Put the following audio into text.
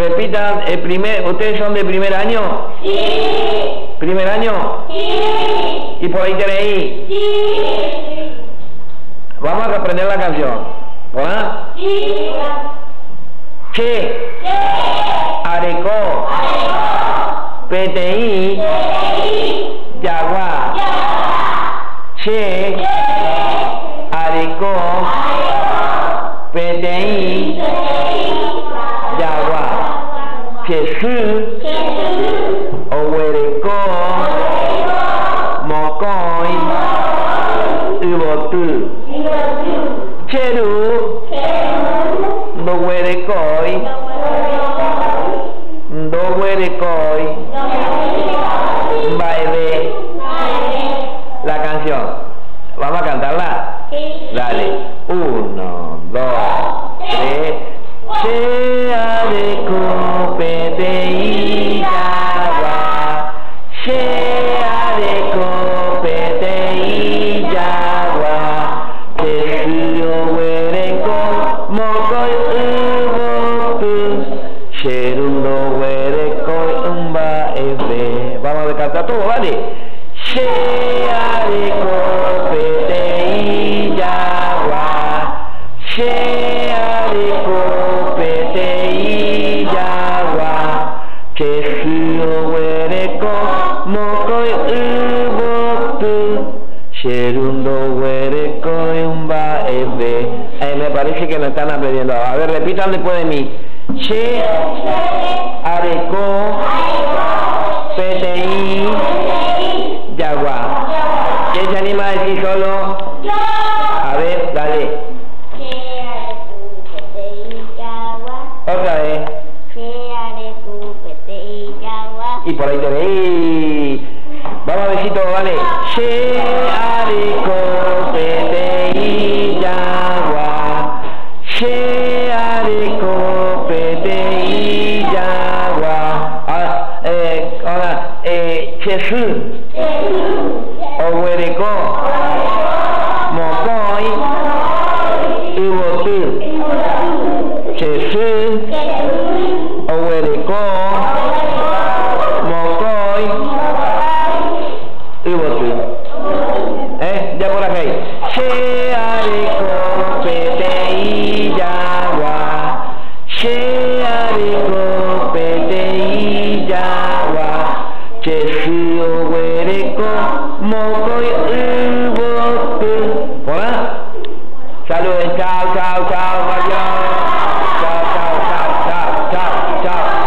Repitan el primer, ¿ustedes son de primer año? Sí. ¿Primer año? Sí. ¿Y por ahí tenéis? Sí. Vamos a aprender la canción. ¿Verdad? Sí. Che. Che. Areco. Areco. PTI. PTI. Yaguá. Yaguá. Che. Che. Areco. Areco. PTI. PTI. Yaguá. Jesús. Jesús. Oguereco. Oguereco. Mocoy. Yvotú. Cheru. Cheru. Ndoguerekói. Ndoguerekói. Mba'eve. La canción. ¿Vamos a cantarla? Sí. Dale. 1, 2, 3. Che areko peteĩ jagua. Che areko peteĩ jagua. Che sy oguereko mokõi yvoty. Che ru ndoguerekói mba'eve. Vamos a cantar todo, ¿vale? Che areko peteĩ jagua. Che areko peteĩ jagua. Che sy oguereko mokõi yvoty. Che ru ndoguerekói mba'eve. Me parece que no están aprendiendo. A ver, repitan después de mí. Che areko peteĩ jagua. ¿Quién se anima a decir solo? Yo. A ver, dale. Che areco peteĩ jagua. Otra vez. Che areco peteĩ jagua. Y por ahí te veí. Vamos a decir todo, vale. Che areko peteĩ jagua. Che areko peteĩ jagua. Ah, hola, che sy. Oguereko. Mokõi. Yvoty. Che sy. Oguereko. Mokõi. Yvoty. Ya por acá. Che areko peteĩ jagua. Che areko peteĩ jagua. Che sy oguereko mokõi yvoty. ¿Hola? Saluden, chao, chao, chao, adiós. Chao, chao, chao, chao, chao, chao.